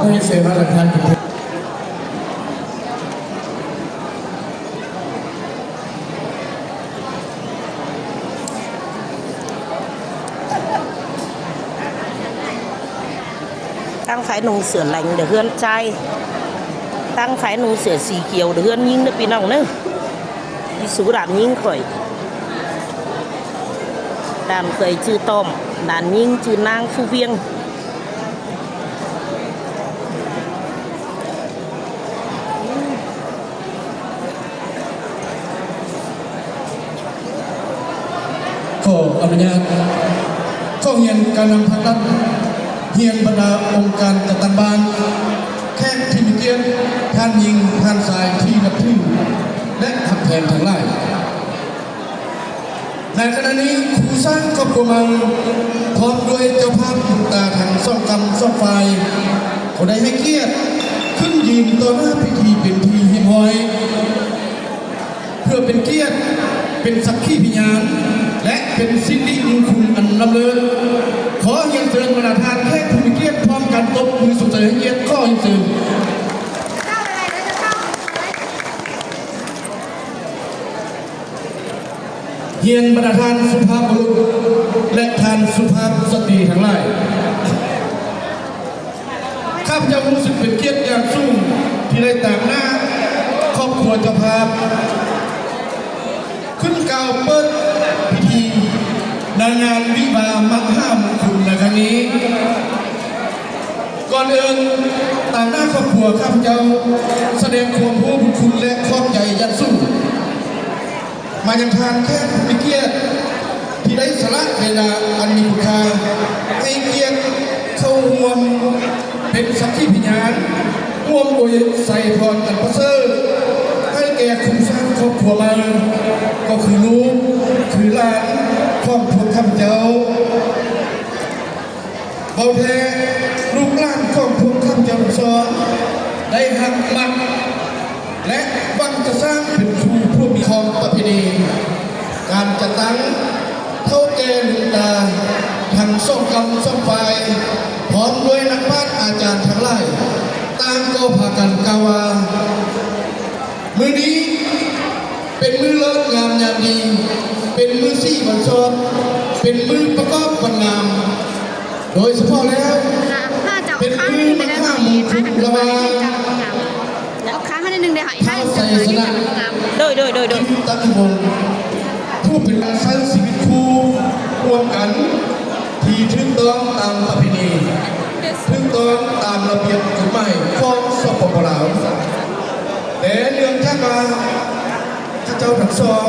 ຂໍຮຽນເຊີນມາທັກທາຍທຸກທ່ານ. ທາງຝ່າຍນຸ່ງເສື້ອແດງເດີເຮືອນຊາຍ, ທາງຝ່າຍນຸ່ງເສື້ອສີຂຽວເດີເຮືອນຍິງເດີພີ່ນ້ອງເດີ. ທີ່ສຸດຫຼານຍິງຂ້ອຍ, ຫຼານເຂີຍຊື່ຕ້ອມ, ຫຼານຍິງຊື່ນາງສຸວຽງ. ຂໍອະນຸຍາດ ຂໍຮຽນການນຳພັກລັດ, ຮຽນບັນດາອົງການຈັດຕັ້ງບ້ານ, ແຂກທີ່ມີກຽດ, ທ່ານຍິງ, ທ່ານຊາຍທີ່ນັບຖື ແລະ ຮັກແພງທັງຫຼາຍ. ໃນຂະນະນີ້ ຄູ່ສ້າງຄອບຄົວໃໝ່ ພ້ອມດ້ວຍເຈົ້າພາບບຸນຕາທັງສອງກຳສອງຝ່າຍ ກໍໄດ້ໃຫ້ກຽດຂຶ້ນຢືນຕໍ່ໜ້າພິທີເປັນທີ່ຮຽບຮ້ອຍ ເພື່ອເປັນກຽດ ເປັນສັກຂີພະຍານ ແລະ ເປັນສິລິມຸງຄຸນອັນລ້ຳເລີດ. ຂໍຮຽນເຊີນບັນດາທ່ານແຂກຜູ້ມີກຽດ ພ້ອມກັນຕົບມືຊົມເຊີຍໃຫ້ກຽດ. ຂໍຮຽນເຊີນ. ຮຽນບັນດາທ່ານສຸພາບບຸລຸດ ແລະ ທ່ານສຸພາບສະຕີທັງຫຼາຍ, ຂ້າພະເຈົ້າຮູ້ສຶກເປັນກຽດຢ່າງສູງ ທີ່ໄດ້ຕາງໜ້າຄອບຄົວເຈົ້າພາບ ຂຶ້ນກ່າວເປີດພິທີໃນງານວິວາມະຫາມຸງຄຸນໃນຄັ້ງນີ້. ກ່ອນອື່ນ, ຕາງໜ້າຄອບຄົວ ຂ້າພະເຈົ້າສະແດງຄວາມຮູ້ບຸນຄຸນ ແລະ ຂອບໃຈຢ່າງສູງ ມາຍັງທ່ານແຂກຜູ້ມີກຽດ ທີ່ໄດ້ສະຫຼະເວລາອັນມີຄຸນຄ່າ ໃຫ້ກຽດເຂົ້າຮ່ວມເປັນສັກຂີພະຍານ ຮ່ວມອວຍໄຊພອນອັນປະເສີດ ໃຫ້ແກ່ຄູ່ສ້າງຄອບຄົວໃໝ່ ກໍຄືລູກ ຄືຫຼານຂອງພວກຂ້າພະເຈົ້າ. ເວົ້າແທ້, ລູກຫຼານຂອງພວກຂ້າພະເຈົ້າທັງສອງ ໄດ້ຮັກມັກ ແລະ ຫວັງຈະສ້າງເປັນຄູ່ຜົວເມຍ. ຂອງປະເພນີ ການຈັດຕັ້ງເຖົ້າແກ່ລຸງຕາ ທັງສອງກຳສອງຝ່າຍ ພ້ອມດ້ວຍນັກປາດອາຈານທັງຫຼາຍ ຕ່າງກໍພາກັນກ່າວວ່າ ມື້ນີ້ເປັນມື້ເລີກງາມຍາມດີ, ເປັນມື້ສີວັນຊອບ, ເປັນມື້ປະກອບວັນງາມ, ໂດຍສະເພາະແລ້ວ ເປັນມື້ມະຫາມຸງຄຸນລະຫວ່າງ ເອົາຂ້າງໃຫ້ໜ້ອຍໜຶ່ງໄດ້ຫາ ທ້າວໄຊຊະນະ ໂດຍ ໂດຍ ໂດຍ ໂດຍ ກິນຕະວົງ ຜູ້ເປັນການໃຊ້ຊີວິດຄູ່ຮ່ວມກັນ ທີ່ຖືກຕ້ອງຕາມປະເພນີ, ຖືກຕ້ອງຕາມລະບຽບກົດໝາຍຂອງ ສປປ ລາວ. ແຕ່ເນື່ອງຈາກວ່າ ເຈົ້າທັງສອງ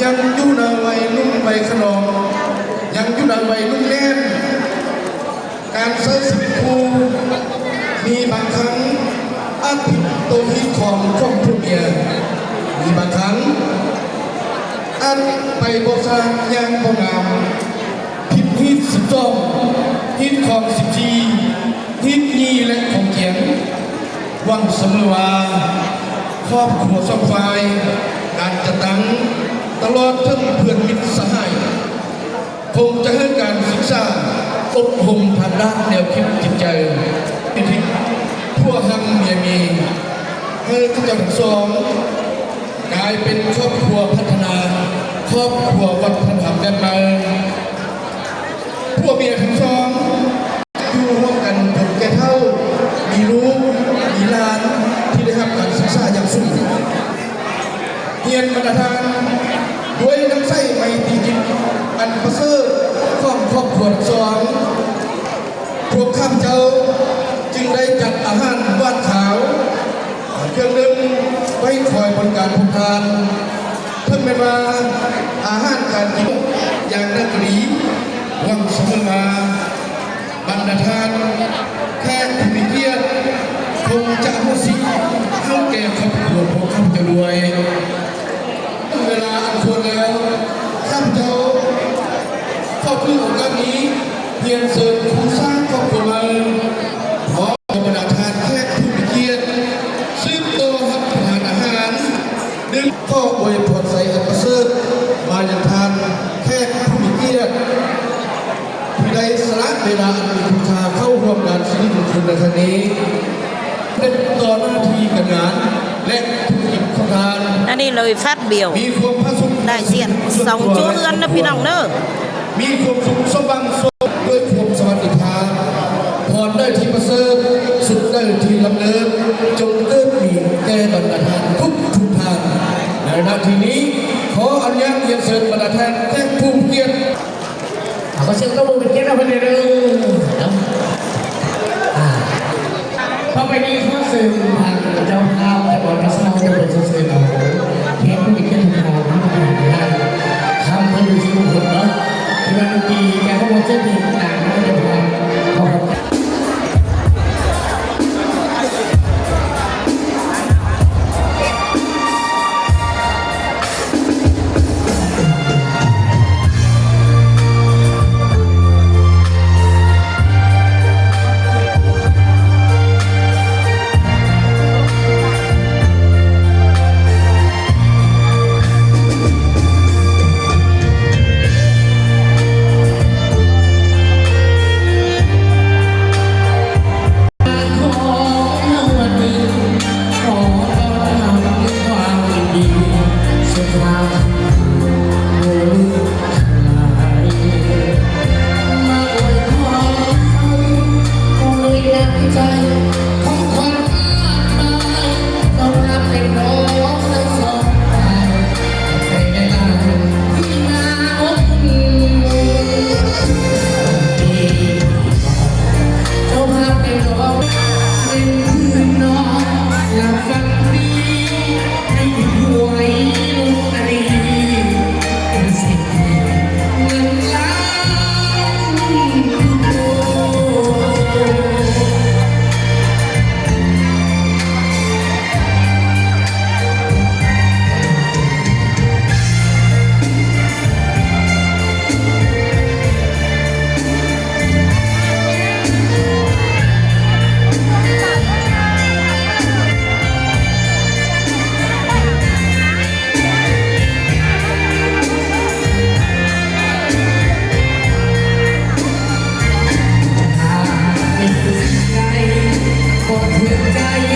ຍັງຢູ່ໃນໄວໜຸ່ມໄວຂະໜອງ, ຍັງຢູ່ໃນໄວໜຸ່ມແໜ້ນ, ການໃຊ້ຊີວິດຄູ່ມີບາງຄັ້ງອາດຜິດຕໍ່ຮີດຄອງຂອງຜົວເມຍ, ມີບາງຄັ້ງອາດໄປບໍ່ສາດຢ່າງບໍ່ງາມ, ຜິດຮີດສິບສອງ, ຮີດຄອງສິບສີ່, ຮີດຍີ່ ແລະ ຂອງກຽງ. ຫວັງສະເໝີວ່າ ຄອບຄົວສອງຝ່າຍ, ການຈັດຕັ້ງ ຕະຫຼອດເຖິງເພື່ອນມິດສະຫາຍ ຄົງຈະໃຫ້ການສຶກສາອົບຮົມທາງດ້ານແນວຄິດຈິດໃຈ ເປັນທີ່ຜົວຮັກເມຍມີ ໃຫ້ເຈົ້າທັງສອງກາຍເປັນຄອບຄົວພັດທະນາ, ຄອບຄົວວັດທະນະທຳແບບໃໝ່. ຜົວເມຍທັງສອງ ຢູ່ຮ່ວມກັນຈົນແກ່ເຖົ້າ, ມີລູກ ມີຫຼານທີ່ໄດ້ຮັບການສຶກສາຢ່າງສູງ. ຮຽນບັນດາທ່ານ ດ້ວຍນ້ຳໃສໄມຕີຈິດອັນປະເສີດຂອງຄອບຄົວທັງສອງ, ພວກຂ້າພະເຈົ້າຈຶ່ງໄດ້ຈັດອາຫານຫວານຄາວ ເຄື່ອງດື່ມໄວ້ຄອຍບໍລິການພວກທ່ານ. ເຖິງແມ່ນວ່າອາຫານການກິນຢ່າງໃດກໍດີ, ຫວັງສະເໝີວ່າ ບັນດາທ່ານແຂກຜູ້ມີກຽດ ຄົງຈະອະໂຫສິໃຫ້ແກ່ຄອບຄົວຂອງຂ້າພະເຈົ້າດ້ວຍ. ເວລາອັນຄວນແລ້ວ, ຂ້າພະເຈົ້າຂໍຖືໂອກາດນີ້ ຮຽນເຊີນຄູ່ສ້າງຄອບຄົວໃໝ່ ພ້ອມບັນດາທ່ານແຂກຜູ້ມີກຽດ ສືບຕໍ່ຮັບປະທານອາຫານ ດຶງຂໍອວຍພອນໄຊອັນປະເສີດມາຍັງທ່ານແຂກຜູ້ມີກຽດ ທີ່ໄດ້ສະຫຼະເວລາອັນມີຄຸນຄ່າເຂົ້າ ຮ່ວມງານສິລິມຸງຄຸນໃນຄັ້ງນີ້ ເປັນຕໍ່ໜ້າທີ່ການງານ ແລະ ທຸລະກິດຂອງທ່ານ ອັນນີ້ເລີຍຟາດບຽວ ມີຄວາມຜະສົມ ໄດ້ສຽນສອງຈົວເຮືອນເດີພີ່ນ້ອງເດີ ມີຄວາມສຸກສົມຫວັງ ດ້ວຍຄວາມສະຫວັດດີພາບ ພອນໃດທີ່ປະເສີດ ສຸກໃດທີ່ລຳເລີດ ຈົ່ງເກີດມີແກ່ບັນດາທ່ານທຸກໆທ່ານ. ໃນນາທີນີ້ ຂໍອະນຸຍາດຮຽນເຊີນບັນດາທ່ານແຂກຜູ້ມີກຽດ ເອົາ ຂໍສຽງຕົບມືເປັນກຽດໃຫ້ເພິ່ນແດ່ເດີເນາະ. ອ່າ ຕໍ່ໄປນີ້ຂໍເຊີນທາງເຈົ້າພາບຈາກວັດພະເຊົາ ເປັນຜູ້ເຊີນເອົາແຂກຜູ້ມີກຽດຂອງເຮົາມາທານຂ້າມເພິ່ນເປັນສິລິມຸງຄຸນເນາະ ທີ່ວ່າດົນຕີແກ່ຂອງເຮົາເຊີນເພງຕາມເຈົ້າພາບ ຂໍຂອບໃຈ.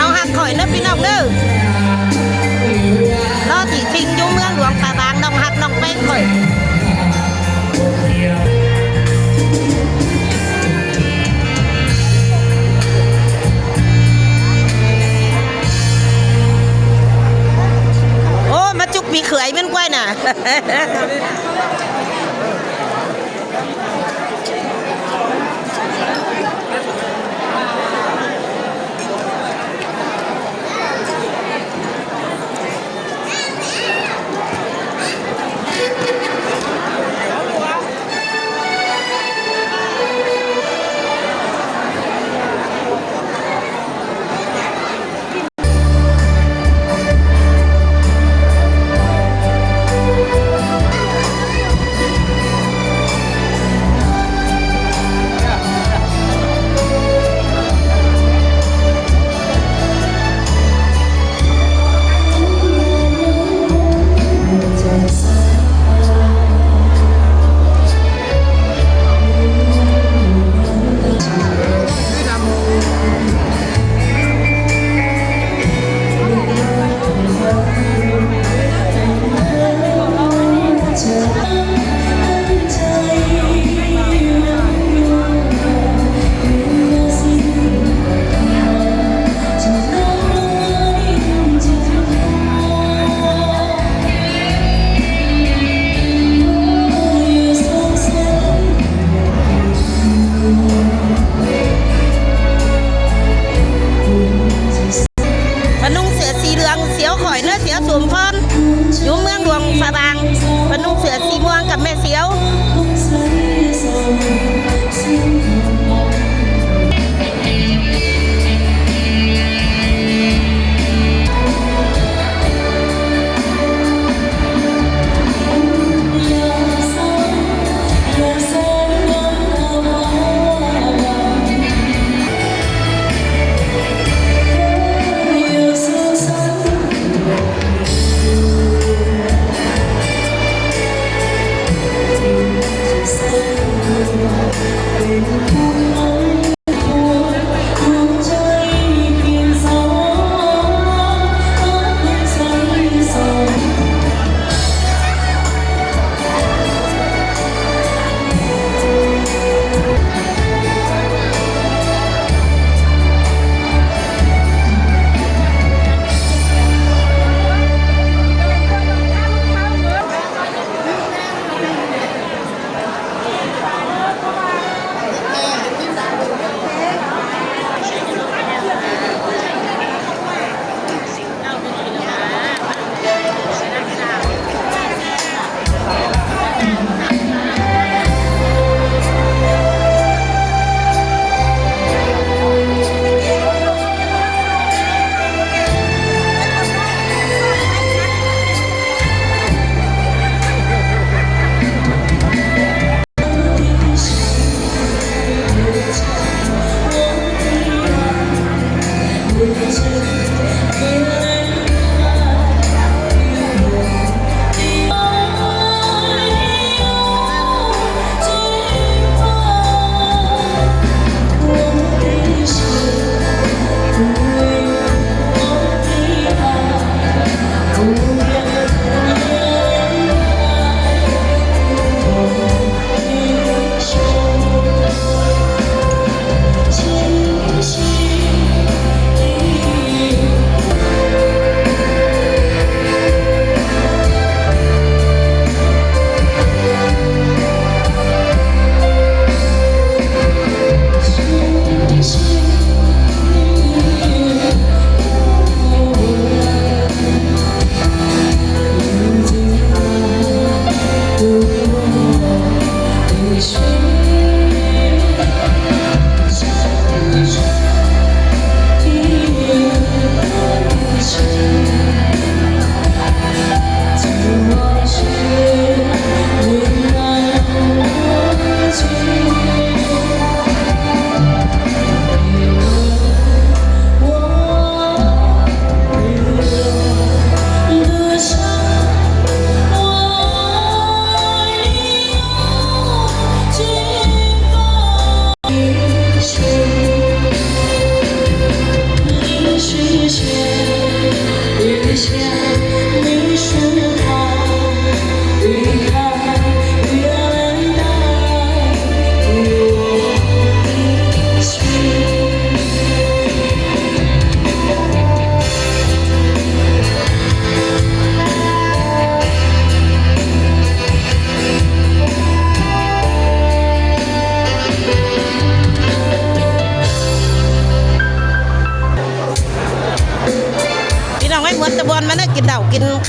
ນ້ອງຮັກຂ້ອຍເດີພີ່ນ້ອງເດີ ລໍທີ່ຄິງຢູ່ເມືອງຫຼວງພະບາງ ນ້ອງຮັກນ້ອງແປ້ງຂ້ອຍ. ໂອ້ ມາຈຸກປີເຂືອຍແມ່ນກວ່ານະ.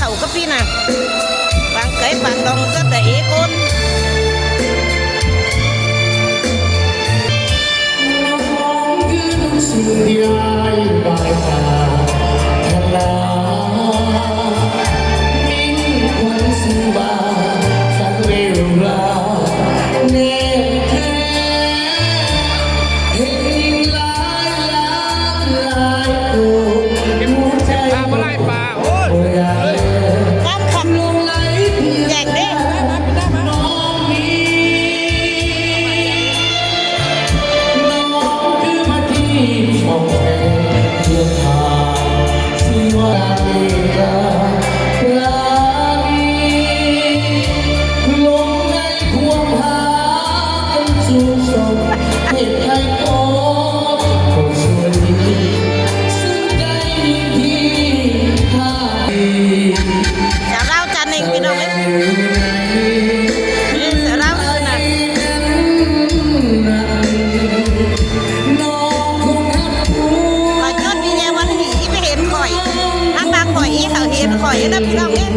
ເອົາກະປິນະ ບາງເກີຍບາງດອງ ເກີດແຕ່ເອກົນ. ສາວລາວຈານໜຶ່ງ ພີ່ນ້ອງເອີຍ ນີ້ສາວລາວນະ ຂໍຍອດວິດຍາວັນ ອີ່ໄປເຫັນຂ້ອຍ ທາງບາງຂ້ອຍ ອີ່ເຂົາເຫັນຂ້ອຍເດີ ພີ່ນ້ອງເອີຍ.